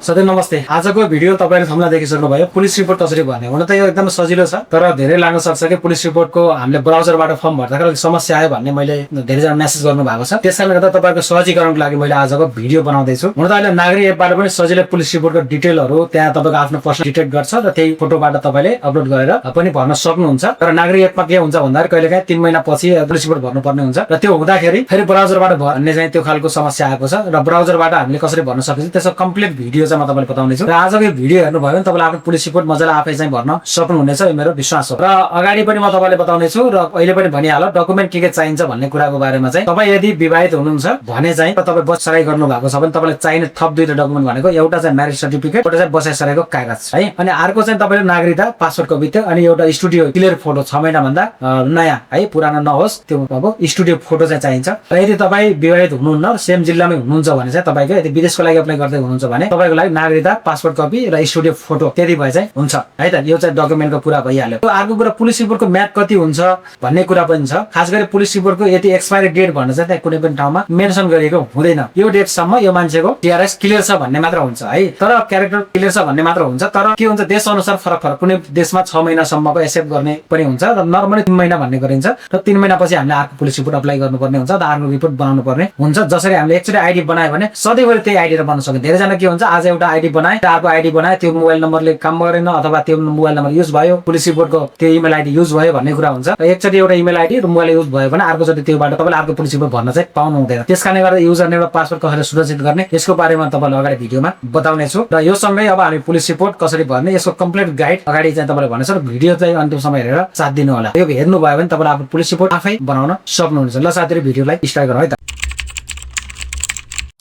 सधैँ नमस्ते। आजको भिडियो तपाईँले थम्बनेल देखिसक्नुभयो पुलिस रिपोर्ट कसरी भर्ने। हुन त यो एकदम सजिलो छ, तर धेरै लाग्न सक्छ कि पुलिस रिपोर्टको हामीले ब्राउजरबाट फर्म भर्दाखेरि अलिक समस्या आयो भन्ने मैले धेरैजना मेसेज गर्नु भएको छ। त्यसकारणले गर्दा तपाईँको सहजीकरणको लागि मैले आजको भिडियो बनाउँदैछु। हुन त अहिले नागरिक एपबाट पनि सजिलै पुलिस रिपोर्टको डिटेलहरू त्यहाँ तपाईँको आफ्नो पर्सनल डिटेक्ट गर्छ र त्यही फोटोबाट तपाईँले अपलोड गरेर पनि भर्न सक्नुहुन्छ। तर नागरिक एपमा के हुन्छ भन्दाखेरि कहिलेकाहीँ 3 महिना पछि पुलिस रिपोर्ट भर्नुपर्ने हुन्छ र त्यो हुँदाखेरि फेरि ब्राउजरबाट भर्ने चाहिँ त्यो खालको समस्या आएको छ र ब्राउजरबाट हामीले कसरी भर्न सकिन्छ त्यसको कम्प्लिट भिडियो चाहिँ म तपाईँलाई बताउनेछु। र आजको यो भिडियो हेर्नुभयो भने तपाईँले आफ्नो पुलिस रिपोर्ट मजाले आफै चाहिँ भर्न सक्नुहुनेछ, यो मेरो विश्वास हो। र अगाडि पनि म तपाईँलाई बताउनेछु र अहिले पनि भनिहाल डकुमेन्ट के चाहिन्छ भन्ने कुराको बारेमा चाहिँ तपाईँ यदि विवाहित हुनुहुन्छ भने चाहिँ तपाईँ बसाइ गर्नु भएको छ भने तपाईँलाई चाहिने थप 2टा डकुमेन्ट भनेको एउटा चाहिँ म्यारेज सर्टिफिकेट, एउटा चाहिँ बसाइ सराईको कागज है, अनि अर्को चाहिँ तपाईँले नागरिकता पासपोर्ट कपी थियो, अनि एउटा स्टुडियो क्लियर फोटो 6 महिना भन्दा नयाँ है, पुरानो नहोस् त्यो अब स्टुडियो फोटो चाहिँ चाहिन्छ। र यदि तपाईँ विवाहित हुनुहुन्न र सेम जिल्लामै हुनुहुन्छ भने चाहिँ तपाईँको यदि विदेशको लागि अप्लाई गर्दै हुनुहुन्छ भने तपाईँको लागि नागरिकता पासपोर्ट कपी र स्टुडियो फोटो त्यति भए चाहिँ हुन्छ है त। यो चाहिँ डकुमेन्टको कुरा भइहाल्यो। अर्को कुरा पुलिस रिपोर्टको म्याद कति हुन्छ भन्ने कुरा पनि छ। खास गरी पुलिस रिपोर्टको यति एक्सपायरी डेट भनेर चाहिँ त्यहाँ कुनै पनि ठाउँमा मेन्सन गरिएको हुँदैन। यो डेटसम्म यो मान्छेको टीआरएस क्लियर छ भन्ने मात्र हुन्छ है, तर क्यारेक्टर क्लियर छ भन्ने मात्र हुन्छ। तर के हुन्छ देश अनुसार फरक फरक, कुनै देशमा 6 महिनासम्मको एक्सेप्ट गर्ने पनि हुन्छ र नर्मली 3 महिना भन्ने गरिन्छ र 3 महिनापछि हामीले अर्को पुलिस रिपोर्ट अप्लाई गर्नुपर्ने हुन्छ र अर्को रिपोर्ट बनाउनु पर्ने हुन्छ। जसरी हामीले एकचोटि आइडी बनायो भने सधैँभरि त्यही आइडी बनाउन सक्छ। धेरैजना के हुन्छ आज एउटा आइडी बनाए अर्को आइडी बनाए त्यो मोबाइल नम्बरले काम गरेन अथवा त्यो मोबाइल नम्बर युज भयो, पुलिस रिपोर्टको त्यो इमेल आइडी युज भयो भन्ने कुरा हुन्छ। र एकचोटि एउटा इमेल आइडी र मोबाइल युज भयो भने अर्कोचोटि त्योबाट तपाईँले अर्को पुलिस रिपोर्ट भर्न चाहिँ पाउनु हुँदैन। त्यसकारणले गर्दा युजर नेम र पासवर्ड कसरी सुरक्षित गर्ने यसको बारेमा तपाईँलाई अगाडि भिडियोमा बताउनेछु। र यो सँगै अब हामी पुलिस रिपोर्ट कसरी भर्ने यसको कम्प्लिट गाइड अगाडि चाहिँ तपाईँलाई भनेछु र भिडियो चाहिँ अन्तिमसम्म हेरेर साथ दिनु होला। यो हेर्नुभयो भने तपाईँले आफ्नो पुलिस रिपोर्ट आफै बनाउन सक्नुहुनेछ। ल साथीहरु भिडियोलाई स्टार्ट गरौँ है त।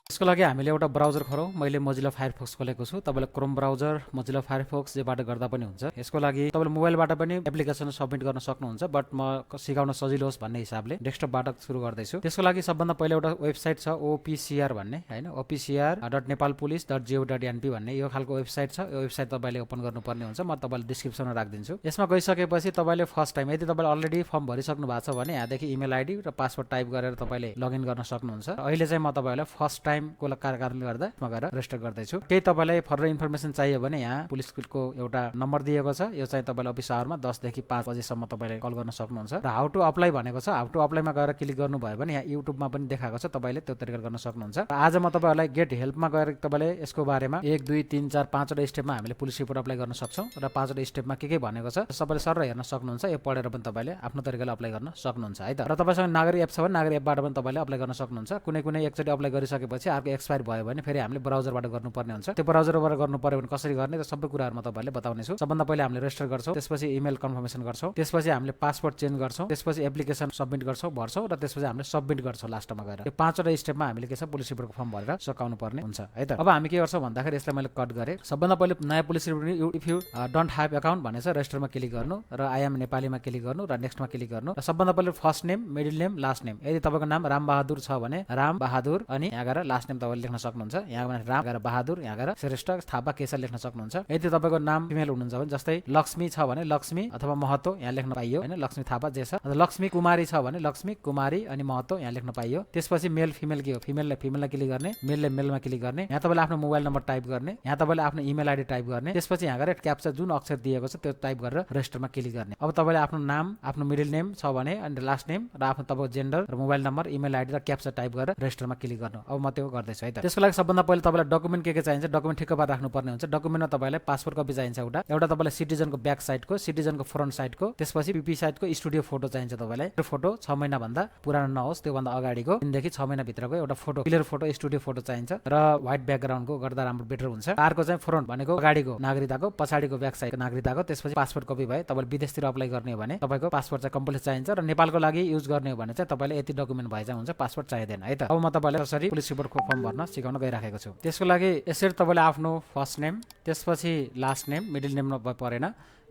यसको लागि हामीले एउटा ब्राउजर खोलौँ। मैले मोजिला फायरफक्स खोलेको छु। तपाईँले क्रोम ब्राउजर, मोजिला फायरफक्स जेबाट गर्दा पनि हुन्छ। यसको लागि तपाईँले मोबाइलबाट पनि एप्लिकेसन सबमिट गर्न सक्नुहुन्छ, बट म सिकाउन सजिलो होस् भन्ने हिसाबले डेस्कटपबाट सुरु गर्दैछु। त्यसको लागि सबभन्दा पहिला एउटा वेबसाइट छ OPCR भन्ने हैन, opcr.nepalpolice.go.np भन्ने यो खालको वेबसाइट छ। यो वेबसाइट तपाईँले ओपन गर्नुपर्ने हुन्छ। म तपाईँलाई डिस्क्रिप्सनमा राख्दिन्छु। यसमा गइसकेपछि तपाईँले फर्स्ट टाइम यदि तपाईँले अलरेडी फर्म भरिसक्नु भएको छ भने यहाँदेखि इमेल आइडी र पासवर्ड टाइप गरेर तपाईँले लगइन गर्न सक्नुहुन्छ। अहिले चाहिँ म तपाईँलाई फर्स्ट टाइम को कारणले गर्दा म गएर रेजिस्टर गर्दैछु। केही तपाईँलाई फर्दर इन्फर्मेसन चाहियो भने यहाँ पुलिसको एउटा नम्बर दिएको छ। यो चाहिँ तपाईँले अफिस आवरमा 10 देखि 5 बजेसम्म तपाईँले कल गर्न सक्नुहुन्छ। र हाउ टु अप्लाई भनेको छ। हाउ टु अप्लाईमा गएर क्लिक गर्नुभयो भने यहाँ युट्युबमा पनि देखाएको छ, तपाईँले त्यो तरिका गर्न सक्नुहुन्छ। र आज म तपाईँहरूलाई गेट हेल्पमा गएर तपाईँले यसको बारेमा 1 2 3 4 5 वटा स्टेपमा हामीले पुलिस रिपोर्ट अप्लाई गर्न सक्छौँ र 5 वटा स्टेपमा के भनेको छ सबैले सर हेर्न सक्नुहुन्छ। यो पढेर पनि तपाईँले आफ्नो तरिकाले अप्लाई गर्न सक्नुहुन्छ है त। र तपाईँसँग नागरिक एप छ भने नागरिक एपबाट पनि तपाईँले अप्लाई गर्न सक्नुहुन्छ। कुनै एकचोटि अप्लाई गरिसकेपछि अर्को एक्सपायर भयो भने फेरि हामीले ब्राउजरबाट गर्नुपर्ने हुन्छ। त्यो ब्राउजरबाट गर्नु पर्यो भने कसरी गर्ने त सबै कुराहरू म तपाईँलाई बताउनेछु। सबभन्दा पहिला हामीले रेजिस्टर गर्छौँ, त्यसपछि इमेल कन्फर्मेसन गर्छौँ, त्यसपछि हामीले पासपोर्ट चेन्ज गर्छौँ, त्यसपछि एप्लिकेसन सबमिट गर्छौँ भर्छौँ र त्यसपछि हामीले सबमिट गर्छौँ लास्टमा गएर। यो 5 वटा स्टेपमा हामीले के छ पुलिस रिपोर्टको फर्म भरेर सकाउनु पर्ने हुन्छ है त। अब हामी के गर्छौँ भन्दाखेरि यसलाई मैले कट गरेँ। सबभन्दा पहिले नयाँ police report if you don't have account भनेछ रेजिस्टरमा क्लिक गर्नु र आई एम नेपालीमा क्लिक गर्नु र नेक्स्टमा क्लिक गर्नु। र सबभन्दा पहिले first name, middle name, last name. यदि तपाईँको नाम राम बहादुर छ भने राम बहादुर अनि यहाँ गएर लास्ट नेम तपाईँले लेख्न सक्नुहुन्छ। यहाँ राम गएर बहादुर, यहाँ गएर श्रेष्ठ थापा केशर लेख्न सक्नुहुन्छ। यदि तपाईँको नाम फिमेल हुनुहुन्छ भने जस्तै लक्ष्मी छ भने लक्ष्मी अथवा महतो यहाँ लेख्न पाइयो हैन, लक्ष्मी थापा जे छ। लक्ष्मी कुमारी छ भने लक्ष्मी कुमारी अनि महतो यहाँ लेख्न पाइयो। त्यसपछि मेल फिमेल के हो, फिमेललाई क्लिक गर्ने, मेलले मेलमा क्लिक गर्ने। यहाँ तपाईँले आफ्नो मोबाइल नम्बर टाइप गर्ने, यहाँ तपाईँले आफ्नो इमेल आइडी टाइप गर्ने। त्यसपछि यहाँ गएर क्याप्चा जुन अक्षर दिएको छ त्यो टाइप गरेर रेजिस्टरमा क्लिक गर्ने। अब तपाईँले आफ्नो नाम, आफ्नो मिडल नेम छ भने अनि लास्ट नेम र आफ्नो तपाईँको जेन्डर र मोबाइल नम्बर, इमेल आइडी र क्याप्चा टाइप गरेर रेजिस्टरमा क्लिक गर्नु। अब म त्यो गर्दैछु है त। त्यसको लागि सबभन्दा पहिला तपाईँलाई डकुमेन्ट के चाहिन्छ, डकुमेन्ट ठिक्क पारेर राख्नुपर्ने हुन्छ। डकुमेन्टमा तपाईँलाई पासपोर्ट कपी चाहिन्छ एउटा तपाईँलाई सिटिजनको ब्याक साइडको, सिटिजनको फ्रन्ट साइडको, त्यसपछि पिपी साइडको स्टुडियो फोटो चाहिन्छ तपाईँलाई। त्यो फोटो 6 महिना भन्दा पुरानो नहोस्, त्योभन्दा अगाडिको 3 देखि 6 महिना भित्रको एउटा photo, clear photo studio photo चाहिन्छ र व्हाइट ब्याकग्राउन्डको गर्दा राम्रो बेटर हुन्छ। अर्को चाहिँ फ्रन्ट भनेको अगाडिको नागरिकताको, पछाडिको ब्याक साइडको नागरिकताको, त्यसपछि पासपोर्ट कपी भए। तपाईँले विदेशतिर अप्लाई गर्ने हो भने तपाईँको पासपोर्ट चाहिँ कम्पलसरी चाहिन्छ र नेपालको लागि युज गर्ने हो भने चाहिँ तपाईँले यति डकुमेन्ट भए चाहिँ हुन्छ, पासपोर्ट चाहिँदैन है त। अब म तपाईँलाई कसरी पुलिस रिपोर्टको फर्म भर्न सिकाउन गइराखेको छु। त्यसको लागि यसरी तपाईँले आफ्नो फर्स्ट नेम, त्यसपछि लास्ट नेम, मिडल नेम परेन,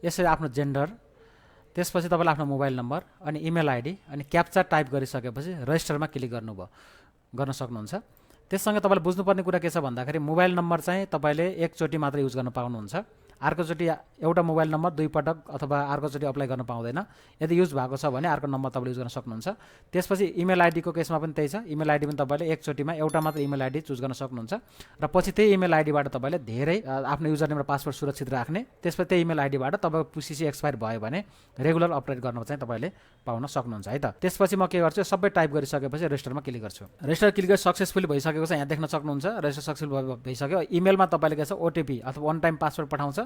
यसरी आफ्नो जेन्डर, त्यसपछि तपाईँले आफ्नो मोबाइल नम्बर अनि इमेल आइडी अनि क्याप्चा टाइप गरिसकेपछि रेजिस्टरमा क्लिक गर्न सक्नुहुन्छ। त्यससँग तपाईँले बुझ्नुपर्ने कुरा के छ भन्दाखेरि मोबाइल नम्बर चाहिँ तपाईँले एकचोटि मात्र युज गर्न पाउनुहुन्छ। अर्कोचोटि एउटा मोबाइल नम्बर 2 पटक अथवा अर्कोचोटि अप्लाई गर्न पाउँदैन। यदि युज भएको छ भने अर्को नम्बर तपाईँले युज गर्न सक्नुहुन्छ। त्यसपछि इमेल आइडीको केसमा पनि त्यही छ। इमेल आइडी पनि तपाईँले एकचोटिमा एउटा मात्र इमेल आइडी चुज गर्न सक्नुहुन्छ र पछि त्यही इमेल आइडीबाट तपाईँले धेरै आफ्नो युजर नेम र पासवर्ड सुरक्षित राख्ने। त्यसपछि त्यही इमेल आइडीबाट तपाईँको पिसिसी एक्सपायर भयो भने रेगुलर अपडेट गर्न चाहिँ तपाईँले पाउन सक्नुहुन्छ है त। त्यसपछि म के गर्छु, सबै टाइप गरिसकेपछि रेजिस्टरमा क्लिक गर्छु। रेजिस्टर क्लिक गरी सक्सेसफुली भइसकेको छ, यहाँ देख्न सक्नुहुन्छ। रेजिस्टर सक्सेसफुल भइसक्यो। इमेलमा तपाईँले के छ ओटिपी अथवा वान टाइम पासवर्ड पठाउँछ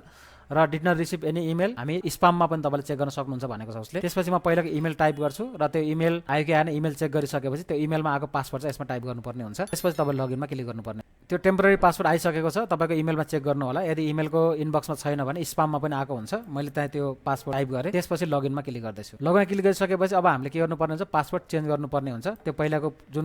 र did not receive any email, हामी स्पाममा पनि तपाईँले चेक गर्न सक्नुहुन्छ भनेको छ उसले। त्यसपछि म पहिलाको इमेल टाइप गर्छु र त्यो इमेल आयो कि आएन इमेल चेक गरिसकेपछि त्यो इमेलमा आएको पासवर्ड चाहिँ यसमा टाइप गर्नुपर्ने हुन्छ। त्यसपछि तपाईँ लगइनमा क्लिक गर्नुपर्ने। त्यो टेम्पोररी पासवर्ड आइसकेको छ, तपाईँको इमेलमा चेक गर्नु होला। यदि इमेलको इनबक्समा छैन भने स्पाममा पनि आएको हुन्छ। मैले त्यहाँ त्यो पासवर्ड टाइप गरेँ। त्यसपछि लगइनमा क्लिक गर्दैछु। लगइन क्लिक गरिसकेपछि अब हामीले के गर्नुपर्ने हुन्छ, पासवर्ड चेन्ज गर्नुपर्ने हुन्छ। त्यो पहिलाको जुन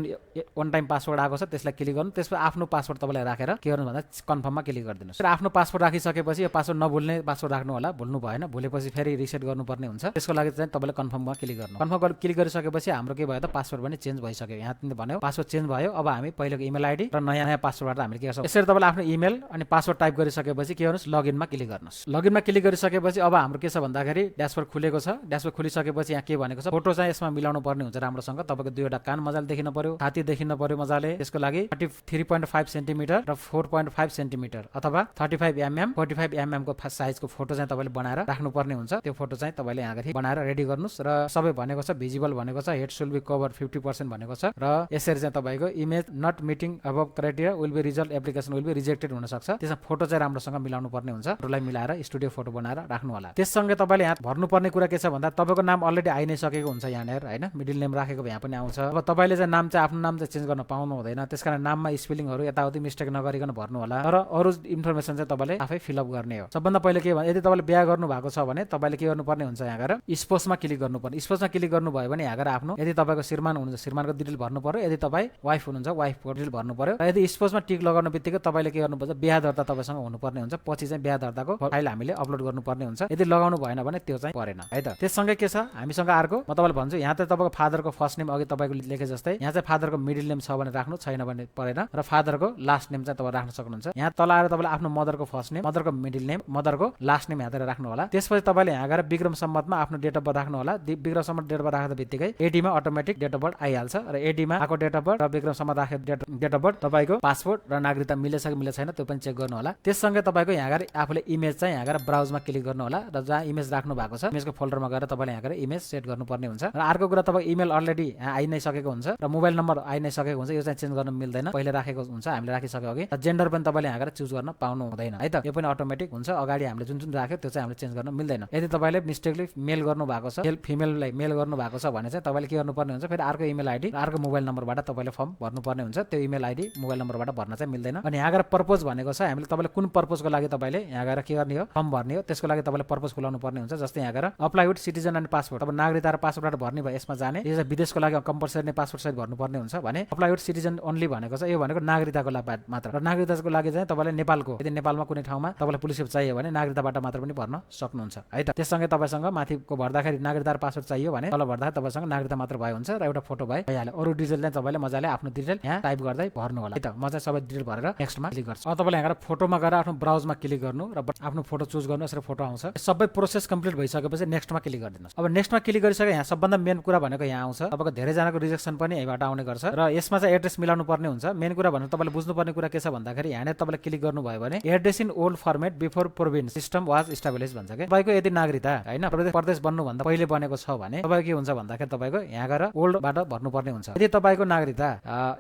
वान टाइम पासवर्ड आएको छ त्यसलाई क्लिक गर्नु। त्यसपछि आफ्नो पासवर्ड तपाईँले राखेर के गर्नु भन्दा कन्फर्ममा क्लिक गरिदिनुहोस्। आफ्नो पासवर्ड राखिसकेपछि यो पासवर्ड नभुल्ने पासवर्ड राख्नु होला, भुल्नु भएन। भुलेपछि फेरि रिसेट गर्नुपर्ने हुन्छ। त्यसको लागि चाहिँ तपाईँले कन्फर्ममा क्लिक गर्नु। कन्फर्म क्लिक गरिसकेपछि हाम्रो के भयो त पासवर्ड पनि चेन्ज भइसक्यो। यहाँ भन्यो पासवर्ड चेन्ज भयो। अब हामी पहिलेको इमेल आइडी र नयाँ पासवर्डबाट हामीले के गर्छौँ, यसरी तपाईँले आफ्नो इमेल अनि पासवर्ड टाइप गरिसकेपछि के गर्नुहोस्, लगइनमा क्लिक गर्नुहोस्। लगइनमा क्लिक गरिसकेपछि अब हाम्रो के छ भन्दाखेरि ड्यासबोर्ड खुलेको छ। ड्यासबोर्ड खुलिसकेपछि यहाँ के भनेको छ, फोटो चाहिँ यसमा मिलाउनु पर्ने हुन्छ राम्रोसँग। तपाईँको दुईवटा कान मजाले देखिन पर्यो, छाती देखिन पर्यो मजाले। त्यसको लागि 33.5 सेन्टिमिटर र 4.5 सेन्टिमिटर अथवा 35 mm 45 mm को साइजको फोटो चाहिँ तपाईँले बनाएर राख्नुपर्ने हुन्छ। त्यो फोटो चाहिँ तपाईँले यहाँ बनाएर रेडी गर्नुहोस्। र सबै भनेको छ भिजिबल भनेको छ, हेड सुल बी कभर 50% भनेको छ। र यसरी चाहिँ तपाईँको image not meeting above criteria will be result application will be rejected हुन सक्छ। त्यसमा फोटो चाहिँ राम्रोसँग मिलाउनु पर्ने हुन्छ। फोटोलाई मिलाएर स्टुडियो फोटो बनाएर राख्नु होला। त्यससँगै तपाईँले यहाँ भर्नुपर्ने कुरा के छ भन्दा तपाईँको नाम अलरेडी आइ नै सकेको हुन्छ यहाँनिर हैन, मिडल नेम राखेको यहाँ पनि आउँछ। अब तपाईँले चाहिँ नाम चाहिँ आफ्नो नाम चाहिँ चेन्ज गर्न पाउनु हुँदैन। त्यसकारण नाममा स्पेलिङहरू यताउति मिस्टेक नगरिकन भर्नु होला। र अरू इन्फर्मेसन चाहिँ तपाईँले आफै फिलअप गर्ने हो। सबभन्दा पहिले के भने यदि तपाईँले बिहा गर्नु भएको छ भने तपाईँले के गर्नुपर्ने हुन्छ, यहाँ गएर स्पोजमा क्लिक गर्नुपर्ने। स्पोजमा क्लिक गर्नुभयो भने यहाँ गएर आफ्नो यदि तपाईँको श्रीमान हुनुहुन्छ श्रीमानको डिटेल भर्नु पर्यो। यदि तपाईँ वाइफ हुनुहुन्छ वाइफको डिटेल भर्नु पर्यो। र यदि स्पोजमा टिक लगाउनु बित्तिकै तपाईँले के गर्नुपर्छ, बिहा दर्ता तपाईँसँग हुनुपर्ने हुन्छ। पछि चाहिँ बिहा दर्ताको फाइल हामीले अपलोड गर्नुपर्ने हुन्छ। यदि लगाउनु भएन भने त्यो चाहिँ परेन है त। त्यससँगै के छ हामीसँग अर्को म तपाईँलाई भन्छु, यहाँ चाहिँ तपाईँको फादरको फर्स्ट नेम अघि तपाईँको लेखे जस्तै यहाँ चाहिँ फादरको मिडल नेम छ भने राख्नु, छैन भने परेन। र फादरको लास्ट नेम चाहिँ तपाईँ राख्न सक्नुहुन्छ। यहाँ तल आएर तपाईँले आफ्नो मदरको फर्स्ट नेम, मदरको मिडल नेम, मदरको लास्ट नेम यहाँ राख्नु होला। त्यसपछि तपाईँले यहाँ गएर विक्रम सम्मतमा आफ्नो डेट अफ बर्थ राख्नु होला। विक्रम सम्मत डेट अफ बर्थ राख्दा बित्तिकै एडीमा अटोमेटिक डेट अफ बर्थ आइहाल्छ। र एडीमा आएको डेट अफ बर्थ र विक्रम सम्मत राखेको डेट अफ बर्थ तपाईँको पासपोर्ट र नागरिकता मिलेछ कि मिलेको छैन त्यो पनि चेक गर्नु होला। त्यससँगै तपाईँको यहाँ गएर आफूले इमेज चाहिँ यहाँ गएर ब्राउजमा क्लिक गर्नु होला र जहाँ इमेज राख्नु भएको छ इमेजको फोल्डरमा गएर तपाईँले यहाँ गएर इमेज सेट गर्नुपर्ने हुन्छ। र अर्को कुरा तपाईँ इमेल अलरेडी यहाँ आइ नै सकेको हुन्छ र मोबाइल नम्बर आइ नै सकेको हुन्छ। यो चाहिँ चेन्ज गर्न मिल्दैन, पहिले राखेको हुन्छ हामीले राखिसक्यो अघि। जेन्डर पनि तपाईँले यहाँ गएर चुज गर्न पाउनु हुँदैन है त। यो पनि अटोमेटिक हुन्छ। अगाडि हामीले जुन जुन राख्यो त्यो चाहिँ हामीले चेन्ज गर्न मिल्दैन। यदि तपाईँले मिस्टेकली मेल गर्नु भएको छ, फिमेललाई मेल गर्नु भएको छ भने चाहिँ तपाईँले के गर्नुपर्ने हुन्छ, फेरि अर्को इमेल आइडी अर्को मोबाइल नम्बरबाट तपाईँले फर्म भर्नुपर्ने हुन्छ। त्यो इमेल आइडी मोबाइल नम्बरबाट भर्न चाहिँ मिल्दैन। अनि यहाँ गएर पर्पज भनेको छ, हामीले तपाईँले कुन पर्पजको लागि तपाईँले यहाँ गएर के गर्ने हो, फर्म भर्ने हो। त्यसको लागि तपाईँले पर्पज खुलाउनु पर्ने हुन्छ। जस्तै यहाँ गएर apply with citizen and passport, अब नागरिकता र पासपोर्टबाट भर्ने भयो यसमा जाने। यो चाहिँ विदेशको लागि कम्पलसरी नै पासपोर्ट सहित भर्नुपर्ने हुन्छ भने अप्लाई विथ सिटिजन ओन्ली भनेको छ। यो भनेको नागरिकताको लागि मात्र। र नागरिकताको लागि चाहिँ तपाईँले नेपालको, यदि नेपालमा कुनै ठाउँमा तपाईँलाई पुलिस चाहियो भने नागरिकताबाट मात्र पनि भर्न सक्नुहुन्छ है त। त्यससँगै तपाईँसँग माथिको भर्दाखेरि नागरिकता र पासपोर्ट चाहियो भने तल भर्दाखेरि तपाईँसँग नागरिकता मात्र भयो हुन्छ र एउटा फोटो भइहाल्यो। अरू डिटेल चाहिँ तपाईँले मजाले आफ्नो डिटेल यहाँ टाइप गर्दै भर्नु होला है त। म चाहिँ सबै डिटेल भरेर नेक्स्टमा क्लिक गर्छु। अब तपाईँले यहाँ फोटोमा गएर आफ्नो ब्राउजमा क्लिक गर्नु र आफ्नो फोटो चुज गर्नु। यसरी फोटो आउँछ। सबै प्रोसेस कम्प्लिट भइसकेपछि नेक्स्टमा क्लिक गरिदिनुहोस्। अब नेक्स्टमा क्लिक गरिसके यहाँ सबभन्दा मेन कुरा भनेको यहाँ आउँछ। तपाईँको धेरैजनाको रिजेक्सन पनि यहीँबाट आउने गर्छ र यसमा चाहिँ एड्रेस मिलाउनु पर्ने हुन्छ। मेन कुरा भनेर तपाईँले बुझ्नुपर्ने कुरा के छ भन्दाखेरि यहाँनिर तपाईँले क्लिक गर्नुभयो भने address in old format before province system was establish भन्छ कि तपाईँको यदि नागरिकता होइन प्रदेश बन्नुभन्दा पहिले बनेको छ भने तपाईँको के हुन्छ भन्दाखेरि तपाईँको यहाँ गएर ओल्डबाट भर्नुपर्ने हुन्छ। यदि तपाईँको नागरिकता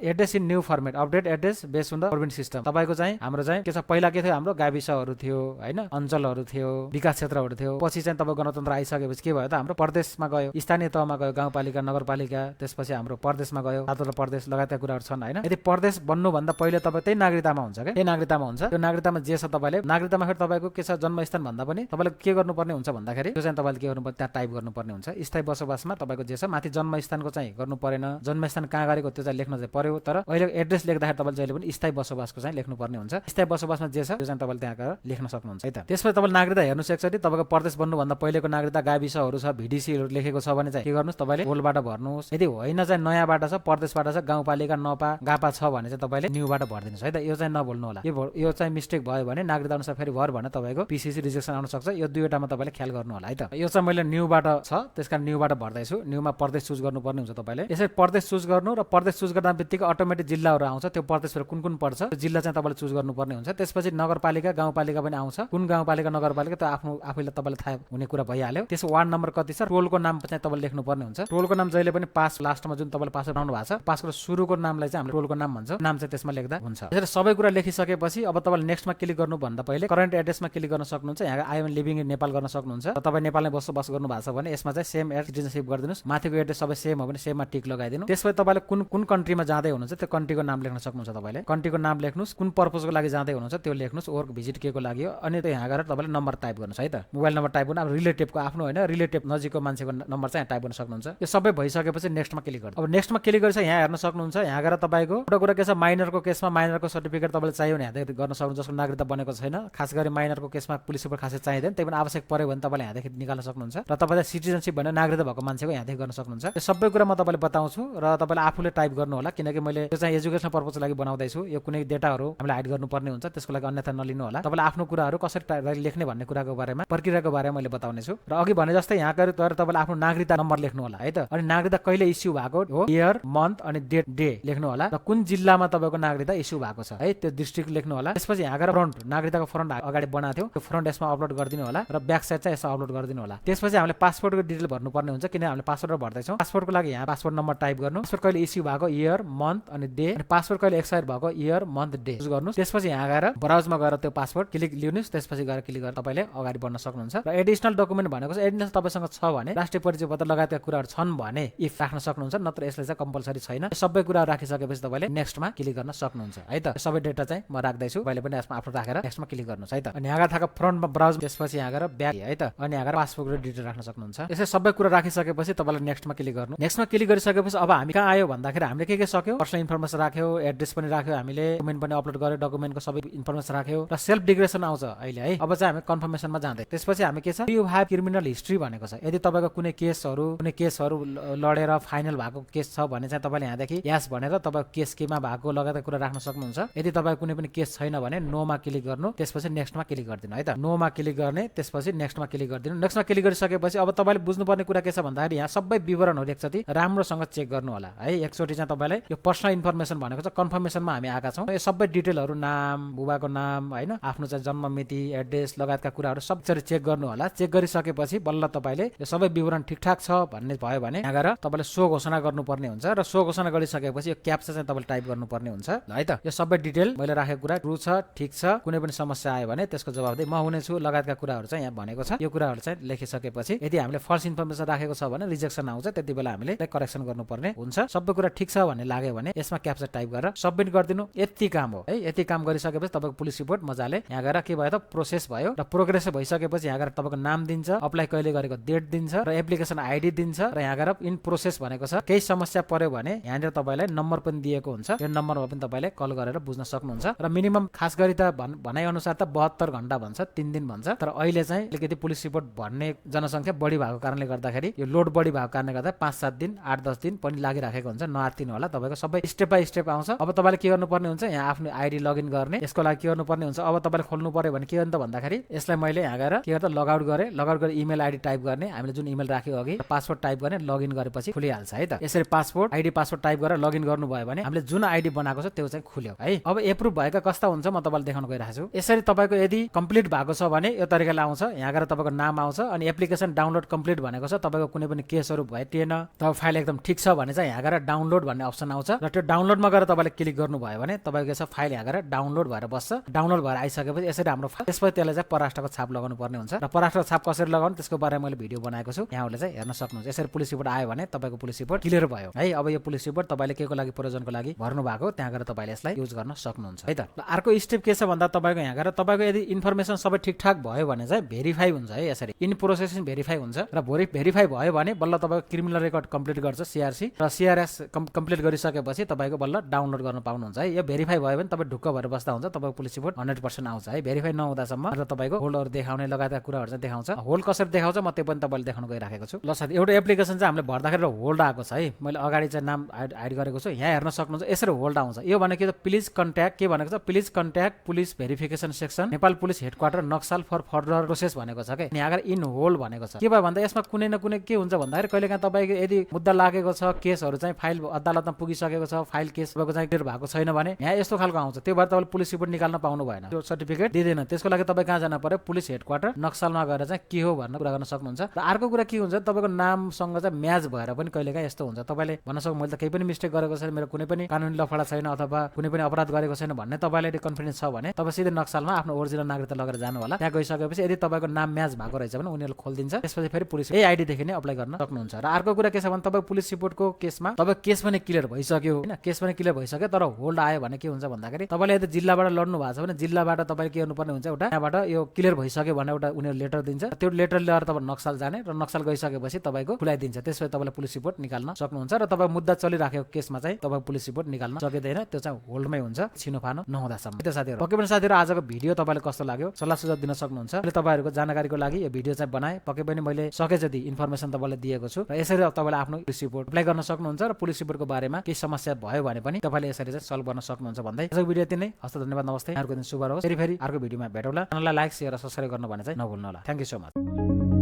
address in new format update address based on the province system, तपाईँको चाहिँ हाम्रो चाहिँ के छ, पहिला के थियो हाम्रो गाविसहरू थियो होइन, अञ्चलहरू थियो, विकास क्षेत्रहरू थियो। पछि चाहिँ तपाईँ गणतन्त्र आइसकेपछि के भयो त, हाम्रो प्रदेशमा गयो, स्थानीय तहमा गयो, गाउँपालिका नगरपालिका, त्यसपछि हाम्रो प्रदेशमा गयो, सातवटा प्रदेश लगायतका कुराहरू छन् होइन। यदि प्रदेश बन्नुभन्दा पहिले तपाईँ त्यही नागरिकतामा हुन्छ क्या, त्यही नागरिकतामा हुन्छ। त्यो नागरिकतामा जे छ तपाईँले नागरिकतामा फेरि तपाईँको के छ, जन्मस्थान भन्दा पनि तपाईँले के गर्नुपर्ने हुन्छ भन्दाखेरि त्यो चाहिँ तपाईँले के गर्नुपर्ने त्यहाँ टाइप गर्नुपर्ने हुन्छ। स्थायी बसोबासमा तपाईँको जे छ माथि जन्मस्थानको चाहिँ गर्नु परेन, जन्मस्थान कहाँ गरेको त्यो चाहिँ लेख्न चाहिँ पर्यो। तर अहिले एड्रेस लेख्दाखेरि तपाईँले जहिले पनि स्थायी बसोबासको चाहिँ लेख्नुपर्ने हुन्छ। स्थायी बसोबासमा जे छ त्यो चाहिँ तपाईँले त्यहाँ गएर लेख्न सक्नुहुन्छ है त। त्यसपछि तपाईँले नागरिकता हेर्नुहोस् एकचोटि, तपाईँको प्रदेश बन्नुभन्दा पहिलेको नागरिकता गाविसहरू छ, भिडिसीहरू लेखेको लिएको छ भने चाहिँ के गर्नुस् तपाईले ओल्डबाट भर्नुस्। यदि होइन चाहिँ नयाँबाट छ, परदेशबाट छ, गाउँपालिका नपा गापा छ भने चाहिँ तपाईले न्यूबाट भर्दिनुस् है त। यो चाहिँ नभुल्नु होला। यो चाहिँ मिस्टेक भयो भने नागरिकता अनुसार फेरि भर भने तपाईको पीसीसी रिजेक्सन आउन सक्छ। यो दुईवटामा तपाईले ख्याल गर्नु होला है त। यो चाहिँ मैले न्यूबाट छ त्यसकारण न्यूबाट भर्दैछु। न्यूमा प्रदेश चुज गर्नुपर्ने हुन्छ तपाईले। यसरी प्रदेश चुज गर्नु र प्रदेश चुज गर्दा बित्तिकै अटोमेटिक जिल्लाहरू आउँछ। त्यो प्रदेशहरु कुन पर्छ त्यो जिल्ला चाहिँ तपाईले चुज गर्नुपर्ने हुन्छ। त्यसपछि नगरपालिका गाउँपालिका पनि आउँछ। कुन गाउँपालिका नगरपालिका त्यो आफैले तपाईलाई थाहा हुने कुरा भइहाल्यो। त्यसको वार्ड नम्बर कति छ, टोलको नाम चाहिँ तपाईले लेख्नुपर्ने हुन्छ। टोलको नाम जहिले पनि पास लास्टमा जुन तपाईले पास बनाउनु भएको छ पासको सुरुको नामलाई चाहिँ हामीले टोलको नाम भन्छौँ। नाम चाहिँ त्यसमा लेख्दा हुन्छ। यसरी सबै कुरा लेखिसकेपछि अब तपाईले नेक्स्टमा क्लिक गर्नु भन्दा पहिले करेन्ट एड्रेसमा क्लिक गर्न सक्नुहुन्छ। यहाँ I am living in Nepal गर्न सक्नुहुन्छ। र तपाईँ नेपालमै बसोबास गर्नु भएको छ भने यसमा चाहिँ सेम एज सिटिजनशिप गरिदिनुस्। माथिको एड्रेस सबै सेम हो भने सेममा टिक लगाइदिनु। त्यसपछि तपाईले कुन कन्ट्रीमा जाँदै हुनुहुन्छ त्यो कन्ट्रीको नाम लेख्न सक्नुहुन्छ। तपाईले कन्ट्रीको नाम लेख्नुस्, कुन पर्पजको लागि जाँदै हुनुहुन्छ त्यो लेख्नुस्, वर्क भिजिट के को लागि हो, अनि त्यो यहाँ गएर तपाईले नम्बर टाइप गर्नुस् है त। मोबाइल नम्बर टाइप गर्नु। अब रिलेटिभको आफ्नो होइन रिलेटिभ नजिकको मान्छेको नम्बर चाहिँ टाइप गर्न सक्नुहुन्छ। यो सबै भइसकेपछि नेक्स्टमा क्लिक गर्नु। अब नेक्स्टमा क्लिक गरेपछि यहाँ हेर्न सक्नुहुन्छ। यहाँ गएर तपाईको एउटा कुरा के छ, माइनरको केसमा माइनरको सर्टिफिकेट तपाईले चाहियो भने यहाँ गर्न सक्नुहुन्छ जसको नागरिकता बनेको छैन। खास गरी माइनरको केसमा पुलिस रिपोर्ट खासै चाहिँदैन, त्यही पनि आवश्यक पर्यो भने तपाईले यहाँदेखि निकाल्न सक्नुहुन्छ। र तपाईले सिटिजनशिप भनेर नागरिकता भएको मान्छेको यहाँदेखि गर्न सक्नुहुन्छ। यो सबै कुरा म तपाईले बताउँछु र तपाईले आफूले टाइप गर्नु होला, किनकि मैले त्यो चाहिँ एजुकेसनल पर्पजको लागि बनाउँदैछु। यो कुनै डेटाहरू हामीले हाइड गर्नुपर्ने हुन्छ, त्यसको लागि अन्यथा नलिनु होला। तपाईले आफ्नो कुराहरू कसरी लेख्ने भन्ने कुराको बारेमा प्रक्रियाको बारेमा मैले बताउने छु। र अघि भने जस्तै यहाँ गएर तपाईले आफ्नो नागरिकता नम्बर लेख्नु होला है त। अनि नागरिकता कहिले इस्यु भएको हो, इयर, मन्थ अनि डे लेख्नु होला। र कुन जिल्लामा तपाईको नागरिकता इस्यु भएको छ है त्यो डिस्ट्रिक्ट लेख्नु होला। त्यसपछि यहाँ गएर फ्रन्ट नागरिकताको फ्रन्ट अगाडि बनाएको थियो त्यो फ्रन्ट यसमा अपलोड गरिदिनु होला र ब्याक साइड चाहिँ यसमा अपलोड गरिदिनु होला। त्यसपछि हामीले पासपोर्टको डिटेल भर्नुपर्ने हुन्छ, किन हामीले पासपोर्ट भर्दैछौँ। पासपोर्टको लागि यहाँ पासपोर्ट नम्बर टाइप गर्नु, पासपोर्ट कहिले इस्यु भएको, इयर, मन्थ अनि डे, अनि पासपोर्ट कहिले एक्सपायर भएको, इयर, मन्थ, डे चुज गर्नुस्। त्यसपछि यहाँ गएर ब्राउजमा गएर त्यो पासपोर्ट क्लिक लिनुस्। त्यसपछि गएर क्लिक गरेर तपाईले अगाडि बढ्न सक्नुहुन्छ। र एडिसनल डकुमेन्ट भनेको चाहिँ एडिसनल तपाईसँग छ भने राष्ट्रिय परिचय पत्र लगायतका कुराहरू छन् भने इफ राख्न सक्नुहुन्छ, नत्र यसले चाहिँ कम्पलसरी छैन। सबै कुरा राखिसकेपछि तपाईले नेक्स्टमा क्लिक गर्न सक्नुहुन्छ है त। सबै डेटा चाहिँ म राख्दैछु, मैले पनि यसमा आफ्नो राखेर नेक्स्टमा क्लिक गर्नुस् है त। अनि यहाँ थाहा फ्रन्टमा ब्राउज, त्यसपछि यहाँ गएर ब्याक है त। अनि यहाँ गएर पासपोर्टको डिटेल राख्न सक्नुहुन्छ। यसै सबै कुरा राखिसकेपछि तपाईले नेक्स्टमा क्लिक गर्नु। नेक्स्टमा क्लिक गरिसकेपछि अब हामी कहाँ आयो भन्दाखेरि हामीले के सक्यौ, पर्सनल इन्फर्मेसन राख्यो, एड्रेस पनि राख्यो, हामीले डकुमेन्ट पनि अपलोड गर्यो, डकुमेन्टको सबै इन्फर्मेसन राख्यो र सेल्फ डिक्लेरेसन आउँछ अहिले है। अब चाहिँ हामी कन्फर्मेसनमा जाँदै त्यसपछि हामी के छ, यु हैव क्रिमिनल हिस्ट्री भनेको छ। यदि तपाईको कुनै केसहरू लडेर फाइनल भएको केस छ भने चाहिँ तपाईले यहाँदेखि यस भनेर तपाईको केस केमा भएको लगायतका कुरा राख्न सक्नुहुन्छ। यदि तपाईको कुनै पनि केस छैन भने नोमा क्लिक गर्नु, त्यसपछि नेक्स्टमा क्लिक गरिदिनु है त। नोमा क्लिक गर्ने, त्यसपछि नेक्स्टमा क्लिक गरिदिनु। नेक्स्टमा क्लिक गरिसकेपछि अब तपाईले बुझ्नुपर्ने कुरा के छ भन्दाखेरि यहाँ सबै विवरणहरू एकचोटि राम्रोसँग चेक गर्नु होला है। एकचोटि चाहिँ तपाईले यो पर्सनल इन्फर्मेसन भनेको चाहिँ कन्फर्मेसनमा हामी आएका छौँ। यो सबै डिटेलहरू नाम, बुबाको नाम होइन, आफ्नो चाहिँ जन्म मिति, एड्रेस लगायतका कुराहरू सबैचोटि चेक गर्नु होला। चेक गरिसकेपछि बल्ल तपाईले यो सबै विवरण ठिकठाक छ भन्ने भयो भने यहाँ गएर तपाईले सो घोषणा गर्नुपर्ने हुन्छ। र सो घोषणा गरिसकेपछि यो क्याप्चा चाहिँ तपाईले टाइप गर्नुपर्ने हुन्छ है त। यो सबै डिटेल मैले राखेको कुरा ट्रु छ, ठिक छ, कुनै पनि समस्या आयो भने त्यसको जवाब दिए म हुनेछु लगायतका कुराहरू चाहिँ यहाँ भनेको छ। यो कुराहरू चाहिँ लेखिसकेपछि यदि हामीले फल्स इन्फर्मेसन राखेको छ भने रिजेक्सन आउँछ, त्यति बेला हामीले करेक्सन गर्नुपर्ने हुन्छ। सबै कुरा ठिक छ भन्ने लाग्यो भने यसमा क्याप्चा टाइप गरेर सबमिट गरिदिनु। यति काम हो है। यति काम गरिसकेपछि तपाईको पुलिस रिपोर्ट मजाले यहाँ गएर के भयो त प्रोसेस भयो र प्रोग्रेस भइसकेपछि यहाँ गएर तपाईको नाम दिन्छ, अप्लाई कहिले गरेको डेट दिन्छ र एप्लिकेसन आइडी दिन्छ र यहाँ गएर इन प्रोसेस भनेको छ। केही समस्या पर्यो भने यहाँनिर तपाईलाई नम्बर पनि दिएको हुन्छ। यो नम्बरमा पनि तपाईले कल गरेर बुझ्न सक्नुहुन्छ। र मिनिमम खास गरी त भनाइ अनुसार त 72 घण्टा भन्छ, 3 दिन भन्छ। तर अहिले चाहिँ अलिकति पुलिस रिपोर्ट भर्ने जनसङ्ख्या बढी भएको कारणले गर्दाखेरि यो लोड बढी भएको कारणले गर्दा 5-7 दिन 8-10 दिन पनि लागिराखेको हुन्छ। नआत्तिनु होला, तपाईको सबै स्टेप बाई स्टेप आउँछ। अब तपाईले के गर्नुपर्ने हुन्छ, यहाँ आफ्नो आइडी लगइन गर्ने। यसको लागि के गर्नुपर्ने हुन्छ, अब तपाईले खोल्नु पर्यो भने के गर्नु त भन्दाखेरि यसलाई मैले यहाँ गएर के गर्दा लगआउट गरेँ। लगआउट गरेर इमेल आइडी टाइप गर्ने, हामीले जुन इमेल राखेको अघि पासवर्ड टाइप गर्ने, लगइन गरेपछि खुलिहाल्छ है त। यसरी पासवर्ड आइडी पासवर्ड टाइप गरेर लगइन गर्नुभयो भने हामीले जुन आइडी बनाएको छ त्यो चाहिँ खुल्यो है। अब एप्रुभ भएका कस्ता हुन्छ म तपाईलाई देखाउन गइरहेको छु। यसरी तपाईको यदि कम्प्लिट भएको छ भने यो तरिकाले आउँछ। यहाँ गएर तपाईको नाम आउँछ अनि एप्लिकेसन डाउनलोड कम्प्लिट भनेको छ। तपाईको कुनै पनि केसहरू भएन, तब फाइल एकदम ठिक छ भने चाहिँ यहाँ गएर डाउनलोड भन्ने अप्सन आउँछ र त्यो डाउनलोडमा गएर तपाईले क्लिक गर्नुभयो भने तपाईको के छ, फाइल यहाँ गएर डाउनलोड भएर बस्छ। डाउनलोड भएर आइसकेपछि यसरी हाम्रो त्यसपछि त्यसलाई चाहिँ पराष्ट्रको छाप लगाउनु पर्ने हुन्छ। र पराष्ट्रको छाप कसरी लगाउनु त्यसको बारेमा मैले भिडियो बनाएको छु, यहाँहरूले चाहिँ हेर्न सक्नुहुन्छ। यसरी पुलिस रिपोर्ट आयो भने तपाईको पुलिस रिपोर्ट क्लियर भयो है। अब यो पुलिस रिपोर्ट तपाईले के को लागि प्रयोजनको लागि भर्नु भएको त्यहाँ गएर तपाईले यसलाई युज गर्न सक्नुहुन्छ है त। अर्को स्टेप के छ भन्दा तपाईको यहाँ गएर तपाईको यदि इन्फर्मेसन सबै ठिकठाक भयो भने चाहिँ भेरिफाई हुन्छ है। यसरी इन प्रोसेसिङ भेरिफाई हुन्छ र भेरिफाई भयो भने बल्ल तपाईको क्रिमिनल रेकर्ड कम्प्लिट गर्छ सीआरसी र सीआरएस कम्प्लिट गरिसकेपछि तपाईको बल्ल डाउनलोड गर्न पाउनुहुन्छ है। यो भेरिफाई भयो भने तपाईँ ढुक्क भएर बस्दा हुन्छ, तपाईको पुलिस रिपोर्ट 100% आउँछ है। भेरिफाई नहुँदासम्म र तपाईको होल्डहरू देखाउने लगायतका कुराहरू चाहिँ देखाउँछ। होल्ड कसरी देखाउँछ म त्यो पनि तपाईले देखाउन गइराखेको राखेको छु। ल साथी एउटा एप्लिकेसन चाहिँ हामीले भर्दाखेरि होल्ड आएको छ है, मैले अगाडि चाहिँ नाम हाइड गरेको छु, यहाँ हेर्न सक्नुहुन्छ यसरी होल्ड आउँछ। यो भनेको के त प्लिज कन्ट्याक्ट के भनेको छ, please contact police verification section Nepal police headquarter Naxal for further process भनेको छ के, यहाँ इन होल्ड भनेको छ। के भयो भन्दा यसमा कुनै न कुनै के हुन्छ भन्दाखेरि कहिलेकाहीँ तपाईँको यदि मुद्दा लागेको छ, केसहरू चाहिँ फाइल अदालतमा पुगिसकेको छ, फाइल केस भएको चाहिँ क्लियर भएको छैन भने यहाँ यस्तो खालको आउँछ। त्यो भएर तपाईँले पुलिस रिपोर्ट निकाल्न पाउनु भएन, त्यो सर्टिफिकेट दिँदैन। त्यसको लागि तपाईँ कहाँ जानु पर्यो, पुलिस हेडक्वार्टर नक्सलमा गएर चाहिँ के हो भनेर कुरा गर्न सक्नुहुन्छ। र अर्को कुरा के हुन्छ, तपाईँको नामसँग चाहिँ म्याच भएर पनि कहिलेकाहीँ यस्तो हुन्छ, तपाईँले भन्न सक्नु मैले त केही पनि मिस्टेक गरेको छैन, मेरो कुनै पनि कानुनी लफडा छैन अथवा कुनै पनि अपराध गरेको छैन भन्ने तपाईँले कन्फिडेन्स छ भने तपाईँ सिधै नक्सलमा आफ्नो ओरिजिनल नागरिकता लगेर जानु होला। त्यहाँ गइसकेपछि यदि तपाईँको नाम म्याच भएको रहेछ भने उनीहरूले खोलिदिन्छ, त्यसपछि फेरि पुलिस यही आइडीदेखि नै अप्लाई गर्न सक्नुहुन्छ। र अर्को कुरा के छ भने तपाईँ पुलिस रिपोर्टको केसमा तपाईँ केस पनि क्लियर भइसक्यो होइन, केस पनि क्लियर भइसक्यो तर होल्ड आयो भने के हुन्छ भन्दाखेरि तपाईँले यदि जिल्लाबाट लड्नु भएको छ भने जिल्लाबाट तपाईँले के गर्नुपर्ने हुन्छ, एउटा त्यहाँबाट यो क्लियर भइसक्यो भने एउटा उनीहरू लेटर दिन्छ, त्यो लेटर लिएर तपाईँ नक्सल जाने र नक्सल गइसकेपछि तपाईँको खुलाइदिन्छ, त्यसपछि तपाईँले पुलिस रिपोर्ट निकाल्न सक्नुहुन्छ। र तपाईँ मुद्दा चलिराखेको केसमा चाहिँ तपाईँ पुलिस रिपोर्ट निकाल्न सकिँदैन, त्यो चाहिँ होल्डमै हुन्छ छिनोफानो नहुँदासम्म। त्यो साथीहरू पक्कै पनि साथीहरू आजको भिडियो तपाईँलाई कस्तो लाग्यो सल्लाह सुझाव दिन सक्नुहुन्छ। मैले तपाईँहरूको जानकारीको लागि यो भिडियो चाहिँ बनाएँ, पक्कै पनि मैले सके जति इन्फर्मेसन तपाईँलाई दिएको छु र यसरी तपाईँले आफ्नो पुलिस रिपोर्ट अप्लाई गर्न सक्नुहुन्छ र पुलिस रिपोर्टको बारेमा केही समस्या भयो भने पनि तपाईँले यसरी चाहिँ सल्भ गर्न सक्नुहुन्छ भन्दै आजको भिडियो यति नै। हस्त धन्यवाद, नमस्ते, अर्को दिन शुभ रहोस्। फेरि अर्को भिडियोमा भेटौँला। च्यानललाई लाइक शेयर र सब्स्क्राइब गर्न भने चाहिँ नभुल्नु होला। Thank you so much.